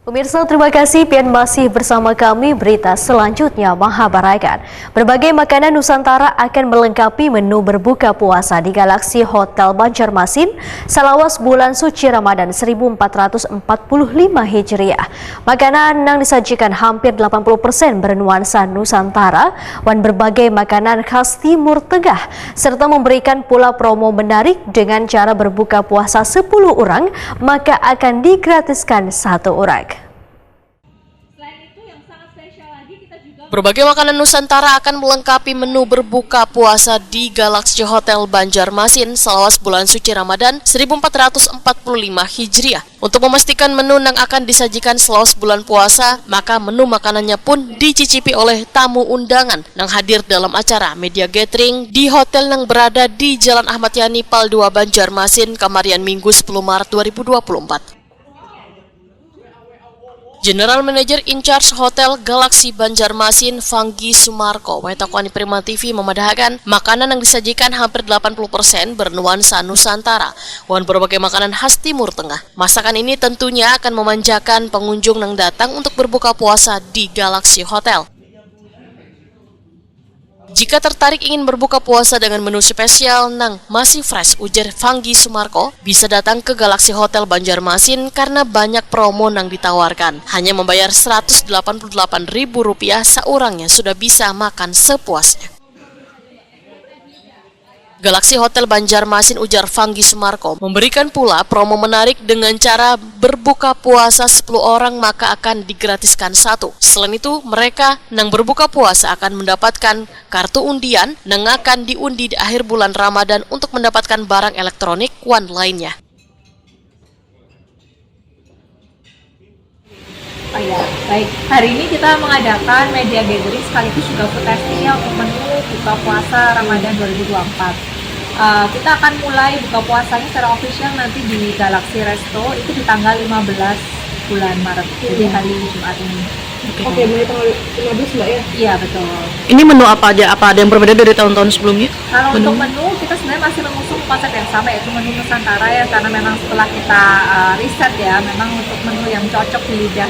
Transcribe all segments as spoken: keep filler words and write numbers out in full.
Pemirsa, terima kasih pian masih bersama kami. Berita selanjutnya menghabarakan, berbagai makanan Nusantara akan melengkapi menu berbuka puasa di Galaxy Hotel Banjarmasin salawas bulan suci Ramadan seribu empat ratus empat puluh lima Hijriah. Makanan yang disajikan hampir delapan puluh persen bernuansa Nusantara wan berbagai makanan khas Timur Tengah, serta memberikan pula promo menarik dengan cara berbuka puasa sepuluh orang, maka akan digratiskan satu orang. Berbagai makanan Nusantara akan melengkapi menu berbuka puasa di Galaxy Hotel Banjarmasin salawas bulan suci Ramadan seribu empat ratus empat puluh lima Hijriah. Untuk memastikan menu yang akan disajikan selawas bulan puasa, maka menu makanannya pun dicicipi oleh tamu undangan yang hadir dalam acara media gathering di hotel yang berada di Jalan Ahmad Yani, Pal dua, Banjarmasin, kamarian Minggu sepuluh Maret dua ribu dua puluh empat. General Manager in Charge Hotel Galaxy Banjarmasin, Fanggi Sumarko, wetakuan Prima T V memadahakan makanan yang disajikan hampir delapan puluh persen bernuansa Nusantara wan berbagai makanan khas Timur Tengah. Masakan ini tentunya akan memanjakan pengunjung yang datang untuk berbuka puasa di Galaxy Hotel. Jika tertarik ingin berbuka puasa dengan menu spesial nang masih fresh, ujar Fanggi Sumarko, bisa datang ke Galaxy Hotel Banjarmasin karena banyak promo nang ditawarkan. Hanya membayar seratus delapan puluh delapan ribu rupiah seorangnya sudah bisa makan sepuasnya. Galaxy Hotel Banjarmasin, ujar Fanggi Sumarko, memberikan pula promo menarik dengan cara berbuka puasa sepuluh orang maka akan digratiskan satu. Selain itu, mereka nang berbuka puasa akan mendapatkan kartu undian nang akan diundi di akhir bulan Ramadan untuk mendapatkan barang elektronik wan lainnya. Oh ya, baik. Hari ini kita mengadakan media gathering sekaligus juga food testing ya untuk menu buka puasa Ramadan dua ribu dua puluh empat. Eh, kita akan mulai buka puasanya secara official nanti di Galaxy Resto itu di tanggal lima belas bulan Maret. Jadi hari Jumat ini. Oke, mulai tanggal lima belas, Mbak, ya? Iya, betul. Ini menu apa aja? Apa ada yang berbeda dari tahun-tahun sebelumnya? Kalau untuk menu, kita sebenarnya masih mengusung konsep yang sama, yaitu menu Nusantara ya, karena memang setelah kita, eh, riset ya, memang untuk menu yang cocok di lidah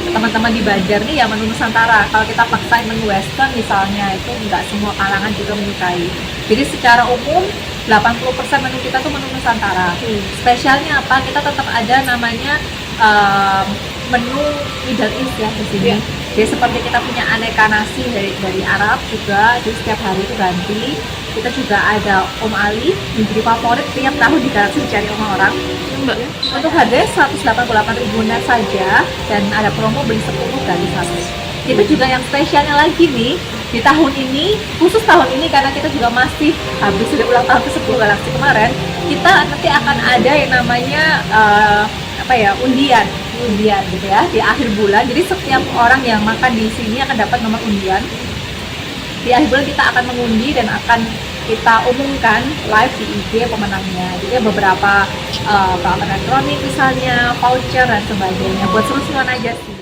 teman-teman di Banjar nih ya menu Nusantara. Kalau kita paksain menu western misalnya, itu nggak semua kalangan juga menyukai. Jadi secara umum, delapan puluh persen menu kita tuh menu Nusantara. Spesialnya apa? Kita tetap ada namanya, eh, menu Middle East ya di sini. Iya. Jadi seperti kita punya aneka nasi dari, dari Arab juga, jadi setiap hari itu ganti. Kita juga ada Om Ali yang jadi favorit tiap tahun di Galaxy dicari sama orang. Iya, Mbak. Untuk harganya seratus delapan puluh delapan ribu net saja dan ada promo beli sepuluh gratis satu. Kita juga yang spesialnya lagi nih, di tahun ini, khusus tahun ini karena kita juga masih habis sudah ulang tahun ke sepuluh Galaxy kemarin, kita nanti akan ada yang namanya, eh, apa ya, undian, undian gitu ya di akhir bulan. Jadi setiap orang yang makan di sini akan dapat nomor undian di akhir bulan. Kita akan mengundi dan akan kita umumkan live di I G pemenangnya. Jadi beberapa, eh, peralatan elektronik misalnya, voucher dan sebagainya. Buat seru-seruan aja sih.